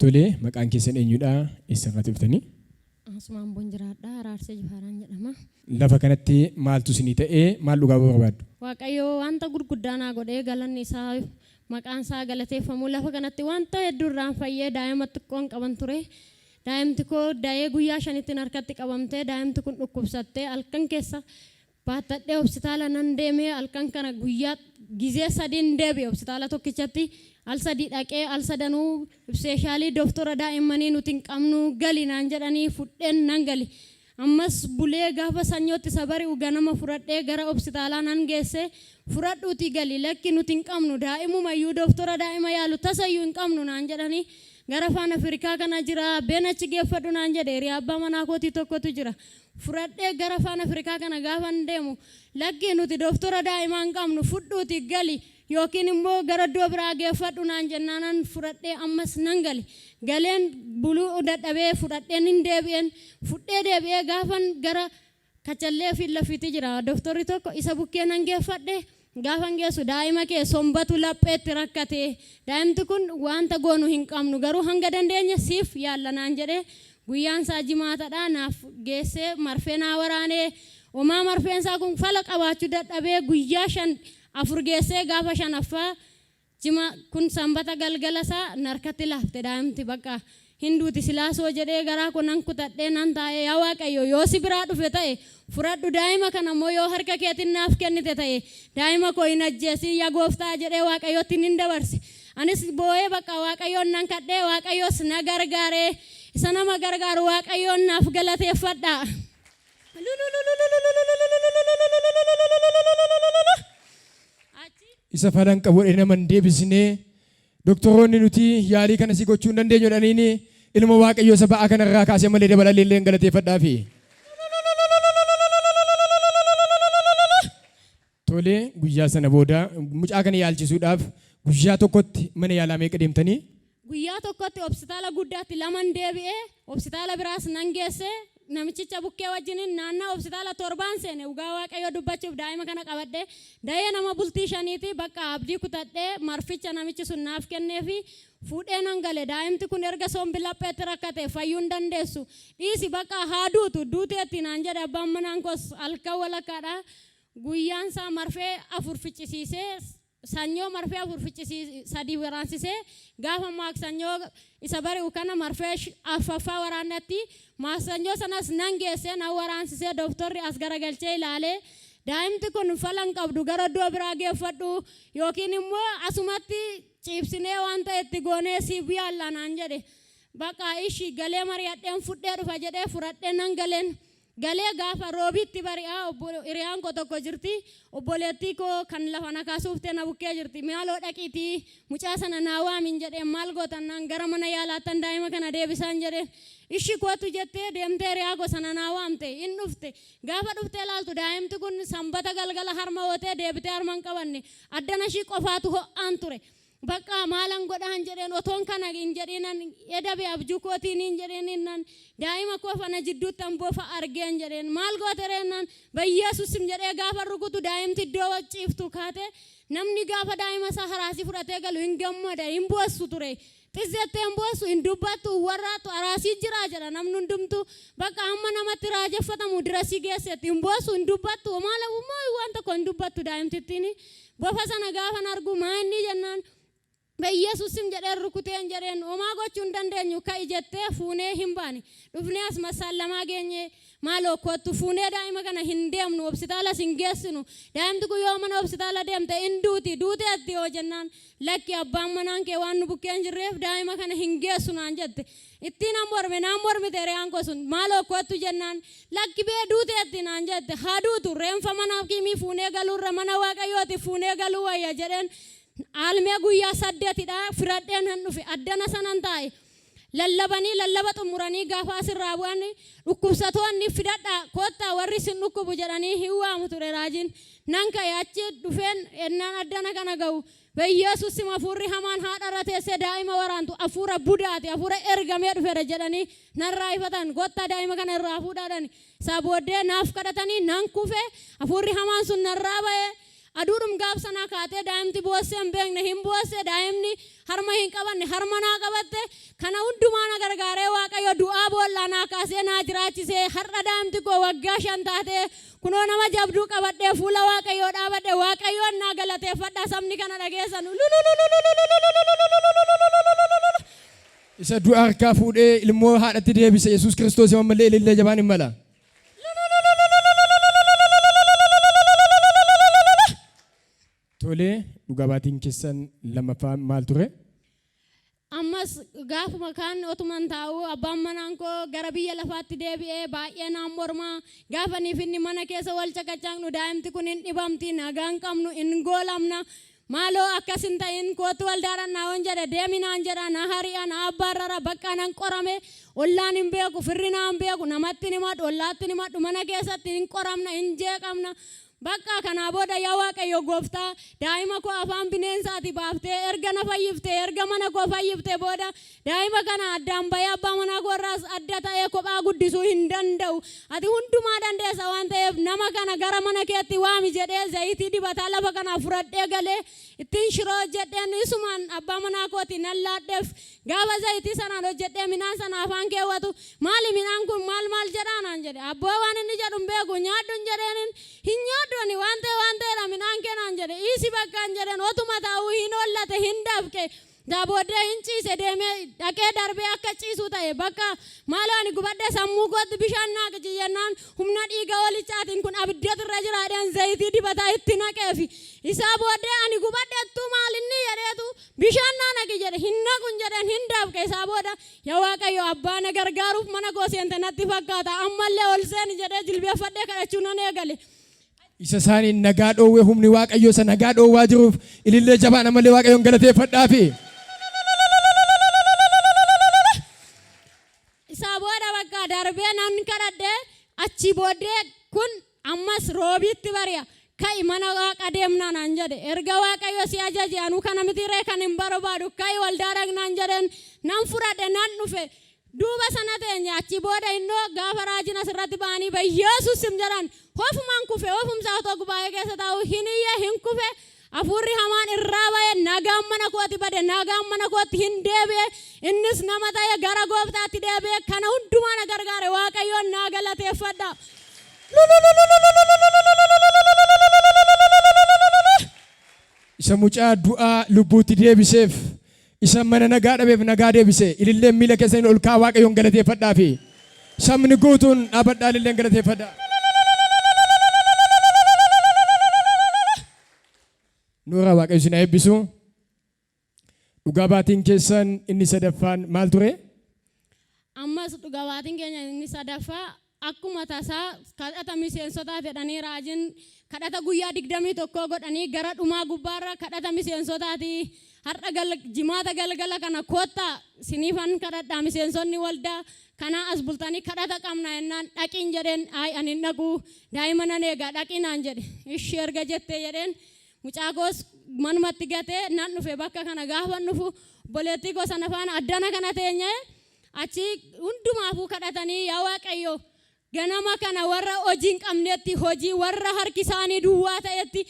Tole, maqaan keessan eenyudha? Eessarraa dhuftanii? Asuma Amboon jiraadha. Araarsee Jifaaraan jedhama. Lafa kanatti maaltu isinii ta'ee, maal dhugaa barbaaddu? Waaqayyo wanta gurguddaa naa godhee, galanni isaa, maqaan isaa galateeffamu. Lafa kanatti wanta hedduu irraan fayyee. Daa'ima xiqqoon qaban ture. Daa'imti koo da'ee guyyaa 5tti harkatti qabamtee, daa'imti kun dhukkubsattee, halkan keessa baattadhee hospitaala nan deemee. Halkan kana guyyaa gizee sadiin deebi'e. Hospitaala tokkichatti al sadii dhaqee, al sadanuu specialii doktora daa'immanii nuti hin qabnu, gali naan jedhanii, fudheen nan gali. Ammas bulee gaafa sanyootti isa bari'u ganama fudhadhee gara hospitaalaa nan geesse. Fudhadhuutii gali, lakki nuti hin qabnu, daa'imumayyuu doktora daa'ima yaalu tasayyuu hin qabnu naan jedhanii, gara afaan Afrikaa kana jira, been achi geeffadhu naan jedhe. Hiriyaa abbaa manaa kootii tokkotu jira. Fudhadhee gara afaan Afrikaa kana gaafan deemu, lakki nuti doktora daa'imaa hin qabnu, fudhuutii gali yookiin immoo gara iddoo biraa geeffadhu naan jennaanan, fudhadhee ammas nan gale. Galeen buluu dadhabee, fudhadheen hin deebi'een. Fudhee deebi'ee gaafan gara Kachallee fi lafiitti jira doktorri tokko, isa bukkee nan geeffadhe. Gaafan geessu, daa'ima kee sombatu lapheetti rakkate, daa'imti kun wanta goonu hin qabnu, garuu hanga dandeenye siif yaalla naan jedhee. Guyyaan isaa Jimaatadha. Naaf geessee marfee naa waraanee, homaa marfeen isaa kun fala qabaachuu dadhabee. Guyyaa 5 4 geessee, gaafa shanaffaa jima kun Sanbata galgala isaa narkatti laafte daa'imti. Bakka hin duuti silaasoo jedhee garaa koo nan kutadhee nan taa'ee, yaa Waaqayyo, yoo si biraa dhufe ta'e fudhadhu, daa'ima kana immoo yoo harka keetiin naaf kennite ta'e, daa'ima koo hin ajjeesin yaa gooftaa jedhee Waaqayyotti nin dabarse. Anis boo'ee bakka Waaqayyoon nan kadhee, Waaqayyos na gargaaree. Isa nama gargaaru Waaqayyoon naaf galateeffadha. Isa falan qabu nama hin deebisnee, doktoroonni nuti yaalii kana si gochuu hin dandeenyu jedhaniini, ilma Waaqayyoo isa ba'aa kanarraa kaasee malee dabalallee illee hin galateeffadhaafi. Tole, guyyaa sana booda mucaa kana yaalchisuudhaaf guyyaa tokkotti mana yaalaa meeqa deemtanii? Guyyaa tokkotti hospitaala guddaatti laman deebi'ee, hospitaala biraas nan geesse. Namichicha bukkee wajjiniin naannaa hospitaala torbaan seene. Dhugaa Waaqayyoo dubbachuuf, daa'ima kana qabadhe da'ee nama bultii 5ti. Bakka abdii kutadhee marficha namichi sun naaf kenneefi fuudhee nan gale. Daa'imti kun erga sombi lapheetti rakkate fayyuu hin dandeessu, dhiisi, bakka haa duutu, duuteetti naan jedhe abbaan manaan koos. Halkan walakkaadha. Guyyaan isaa marfee afur ficcisiisee, sanyoo marfee afur ficcisiisee, sadii waraansisee, gaafa maaksanyoo isa bari'u kana marfee arfaffaa waraannatti. Maaksanyoo sanas nan geessee nan waraansisee. Dooktorri as garagalchee ilaalee, daa'imti kun fala hin qabdu, gara iddoo biraa geeffadhu yookiin immoo asumatti ciibsinee waan ta'e itti goonee siif yaalla naan jedhe. Bakka ishi galee mari'adheen fudhee dhufa jedhee, fudhadhee nan galeen. Galee gaafa Roobiitti bari'aa, hiriyaan koo tokko jirti, obboleettii koo kan lafa na kaasuuftee na bukkee jirti. Maaloo dhaqiitii mucaa sana naa waamin jedheen. Maal gootannaan, gara mana yaalaattan daa'ima kana deebisaan jedheen. Ishi kootu jettee deemtee hiriyaa koo sana naa waamte. Hin dhufte. Gaafa dhuftee ilaaltu, daa'imti kun Sanbata galgala harma hootee deebitee harma hin qabanne. Addana ishii qofaatu ho'aan ture. Bakka maalan godhaan jedheen. Otoon kana hin jedhinan edabe abjuu kootiin hin jedhinan, daa'ima koo fana jidduutti an bofa argeen jedheen. Maal goote reennan, Bayyeesusim jedhee gaafa rukutu, daa'imti iddoo ciiftu kaate. Namni gaafa daa'ima isaa haraasii fudhatee galu hin gammada, hin boossu ture. Xizzettee hin boossu, hin dubbattu, hin warraattu. Araasii jira jedha namni hundumtu. Bakka hamma namatti raajeffatamu dirasii geessetti. Hin boossu, hin dubbattu, maal waan tokko hin dubbattu daa'imtittiin. Bofa sana gaafan argu, maa inni jennaan, Bayyeesusim jedheen rukuteen jedheen. Homaa gochuu hin dandeenyu, ka'i jettee fuunee hin baane. Dhufnee as massaallamaa geenye. Maaloo kottu, fuunee daa'ima kana hin deemnu, hospitaalas hin geessinu, daa'imti kun yoo mana hospitaala deemte hin duuti, duuteetti yoo jennaan, lakki, abbaan manaan kee waan nu bukkee hin jirreef daa'ima kana hin geessu naan jette. Ittiin nan morme, naan mormite hiriyaan koo sun. Maaloo kottu jennaan, lakki bee, duuteetti naan jette. Haa duutu, reenfa mana hakiimii fuunee galuurra mana Waaqayyooti fuunee galuu wayya jedheen. Aalmee guyyaa saddeetidha firadheen nan dhufe. Addana sanan taa'e. Lallabanii lallaba xumuranii gaafa asirraa bu'an, dhukkubsatoonni fidadhaa kottaa, warri isin dhukkubu jedhanii hin waamu ture raajiin. Nan ka'e, achi dhufeen ennaan addana kana ga'u, Bayyeesusim, hafuurri hamaan haadharra teessee daa'ima waraantu hafuura budaati, hafuura ergamee dhufeera jedhanii narraa ifatan. Kottaa daa'ima kana irraa fuudhaadhani. Isaa booddee naaf kadhatanii, nan kufe, hafuurri hamaan sun narraa ba'e. Aduudhum gaaf sanaa kaatee daa'imti boossee hin beekne hin boosse, daa'imni harma hin qabanne harma naa qabatte. Kana hundumaa na gargaaree Waaqayyo du'aa boollaa naa kaasee naa jiraachisee, har'a daa'imti koo waggaa 5 taatee kunoo nama jabduu qabadhee fuula Waaqayyoo dhaabadhe. Waaqayyoon naa galateeffadhaa, sabni kana dhageessan. Isa du'a harkaa fuudhee ilmoo haadhatti deebise Yesuus Kiristoos ammallee ilillee jabaan hin mala. Tolee, dhugaa baatiin keessan lammaffaa maal ture? Ammas gaafuma kaan otuman taa'uu abbaan manaan koo gara biyya lafaatti deebi'ee baay'ee naan mormaa. Gaafaniif inni mana keessa wal caqacaaqnu, daa'imti kun hin dhibamti, nagaa hin qabnu, hin goolamna. Maaloo akkas hin ta'in, kootu waldaa dhannaa yoon jedhe deemi naan jedha, na hari'a, na abbaarrara, bakka nan qorame. Ollaan hin beeku, firri naan beeku, namatti hin himadhu, ollaatti hin himadhu, mana keessatti hin qoramna, hin jeeqamna. Bakka kanaa booda, yaa Waaqayyo gooftaa, daa'ima koo afaan bineensaati baaftee erga na fayyiftee, erga mana koo fayyiftee booda, daa'ima kana addaan bahee abbaa manaa koo irraas adda ta'ee kophaa guddisuu hin danda'u. Ati hundumaa dandeessa waan ta'eef, nama kana gara mana keetti waami jedhee zayitii dibataa lafa kanaa fudhadhee galee ittiin shiroo hojjedheen isumaan abbaa manaa kooti nan laadheef. Gaafa zayitii sanaan hojjedhee midhaan sana afaan keewwatu, "Maali midhaan kun, maal maal jedhaa?" naan jedhe. Abboo, waan inni jedhu hin beeku. "Nyaadhu" hin jedheenin. "Hin nyaadhu ani, waan ta'e waan ta'eedha midhaan kee" naan jedhe. "Dhiisi bakka" hin jedheen. Otuma taa'uu hin hollate, hin dafqe. Gaa booddee hin ciise, deemee dhaqee darbee akka ciisu ta'e. Bakka maaloo ani gubadhee sammuu kootti bishaan naa qici jennaan, humna dhiiga hoolichaatiin kun abiddatu irra jira jedheen zayitii dibataa itti naqeefi. Isaa booddee ani gubadhettuu maal inni jedheetu bishaan naa naqi jedhe. Hin naqun jedheen, hin dafqe. Isaa booda, yaa Waaqayyo abbaa, na gargaaruuf mana koo seente natti fakkaata, ammallee ol seeni jedhee jilbeeffadhee kadhachuu nan eegale. Isa isaaniin nagaa dhoowwee, humni Waaqayyoo isa nagaa dhoowwaa jiruuf ilillee jabaan ammallee Waaqayyoon galateeffadhaafi. Isaa booda bakka darbee nan kadhadhe. Achi booddee kun ammas roobiitti bari'a. "Ka'i, mana Waaqa deemnaa" naan jedhe. "Erga Waaqayyo si ajaje, anuu kana mitiree kan hin barbaadu, ka'i, waldaa dhaqnaan" jedheen. Nan fudhadhe, nan dhufe. Duuba sana teenye. Achi booda innoo gaafa raajiin asirratti ba'anii "Yesuus sim" jedhan, hofumaan kufe. Hofumsaa otoo gubaa'ee keessa taa'u hin iyye, hin kufe. Hafuurri hamaan irraa ba'e, nagaan mana kooti bade, nagaan mana kootti hin deebi'e. Innis nama ta'e, gara gooftaatti deebi'e. Kana hundumaa na gargaare Waaqayyoon naa galateeffadha. Isa mucaa du'aa lubbuutti deebiseef, isa mana nagaa dhabeef nagaa deebise, ililleen miila keessaniin ol kaa'aa Waaqayyoon galateeffadhaafi. Sabni guutuun dhaabadhaa, ililleen galateeffadhaa. Nuuraa, Waaqayyo isin haa eebbisu. Dhugaa baatiin keessan inni sadaffaan maal ture? Ammas dhugaa baatiin keenya inni sadaffaa, akkuma tasaa kadhata miseensotaa jedhanii raajiin kadhata guyyaa 21 godhanii, gara dhumaa gubbaarra kadhata miseensotaati. Har'a Jimaata galgala kana koottaa, siniifan kadhadhaa, miseensonni waldaa kanaa as bultanii kadhata qabna jennaan, "Dhaqiin" jedheen. "Ayi, ani hin dhaqu, daa'ima nan eegaa." "Dhaqii" naan jedhe. "Ishii erga jettee" jedheen. Mucaa koos manumatti gatee nan dhufe. Bakka kana gaafa dhufu obboleettii koo sana faana addana kana teenye. Achi hundumaafuu kadhatanii, "Yaa Waaqayyo, ganama kana warra hojii hin qabnetti hojii, warra harki isaanii duwwaa ta'etti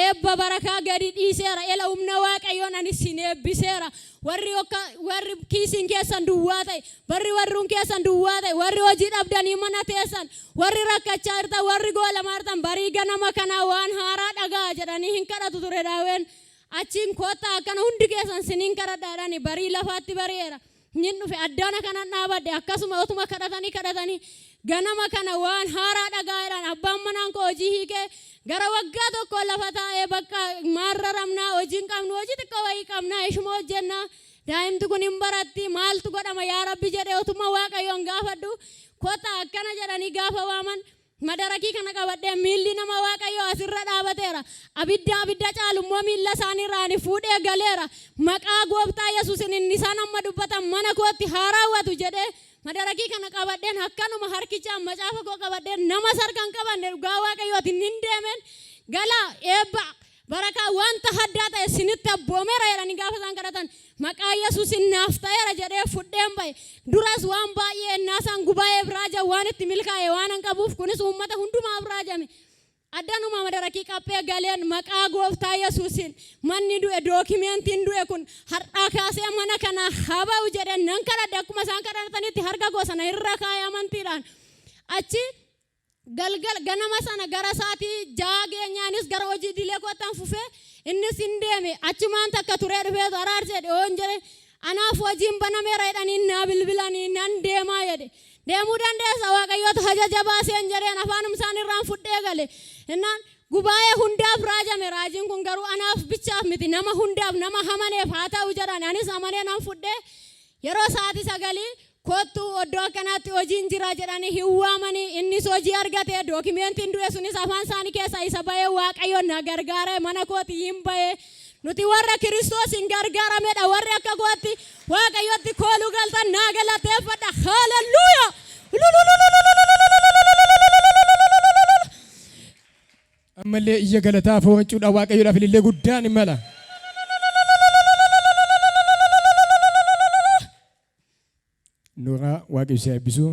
eebba barakaa gadi dhiiseera. Ela humna Waaqayyoon ani sin eebbiseera. Warri akka warri kiisiin keessan duwwaa ta'e, warri warruun keessan duwwaa ta'e, warri hojii dhabdanii mana teessan, warri rakkachaa jirtan, warri goolamaa jirtan, barii ganama kanaa waan haaraa dhagaa" jedhanii hin kadhatu ture daawwen. Achiin "Koottaa akkana, hundi keessan siniin kadhadha" jedhanii, barii lafaatti bari'eera. Nin dhufe, addana kanan dhaabadhe. Akkasuma otuma kadhatanii kadhatanii, "Ganama kana waan haaraa dhagaa" jedhan. Abbaan manaan koo hojii hiikee gara waggaa tokko lafa taa'ee, bakka maarraramnaa, hojii hin qabnu, hojii xiqqoo wayii qabnaa, ishuma hojjennaa, daa'imti kun hin baratti, maaltu godhama yaa Rabbi jedhee otuma Waaqayyoon gaafadhu, "Kottaa akkana" jedhanii gaafa waaman, madarakii kana qabadhee, miilli nama Waaqayyoo asirra dhaabateera. Abidda abidda caalu immoo miilla isaaniirraa ani fuudhee galeera. Maqaa gooftaa Yesuusin inni isaan amma dubbatan mana kootti haa raawwatu jedhee, madarakii kana qabadheen, akkanuma harkichaan macaafa koo qabadheen, nama sarkan qabanne, dhugaa Waaqayyootiin hin deemeen gala. "Eebba barakaa wanta haddaa ta'e sinitti abboomeera" jedhanii gaafa isaan kadhatan, maqaa Yesuusin naaf ta'eera jedhee fudheen ba'e. Duras waan baay'ee ennaasaan gubaa'eef raajan waan itti milkaa'e waan hin qabuuf, kunis uummata hundumaaf raajame. Addanuma madarakii qaphee galeen maqaa gooftaa Yesuusiin manni du'e, dookimentiin du'e kun har'aa kaasee mana kana haa ba'u jedheen nan kadhadhe. Akkuma isaan kadhatanitti harka koo sana irra kaa'ee amantiidhaan achi galgal ganama sana gara sa'aatii 6 geenyaanis gara hojii idilee koottan fufee, innis hin deeme. Achumaan takka turee dhufeetu, "Araarsee dhiyoon," jedhe, "anaaf hojiin banameera jedhanii naa bilbilanii, nan deemaa," jedhe. "Deemuu dandeessa, Waaqayyootu hajaja baaseen," jedheen. Afaanum isaan irraan fudhee gale. Innaan gubaa'ee hundaaf raajame. Raajiin kun garuu anaaf bichaaf miti, nama hundaaf, nama hamaneef haa ta'u jedhan. Anis amanee nan fudhee, yeroo sa'aatii 9 "Kottu, iddoo akkanaatti hojiin jira," jedhanii hin waamanii. Innis hojii argate. Dookimentiin du'e sunis afaan isaanii keessaa isa ba'ee, Waaqayyo na gargaare, mana kooti hin ba'e. Nuti warra Kiristoos hin gargaaramedha. Warri akka kootti Waaqayyotti kooluu galtan naa galateeffadha. Haalelluuyaa! Ammallee iyya galataa fo'achuudhaan Waaqayyoodhaaf ilillee guddaan hin mala. Nooraa, Waaqayyo si eebbisu.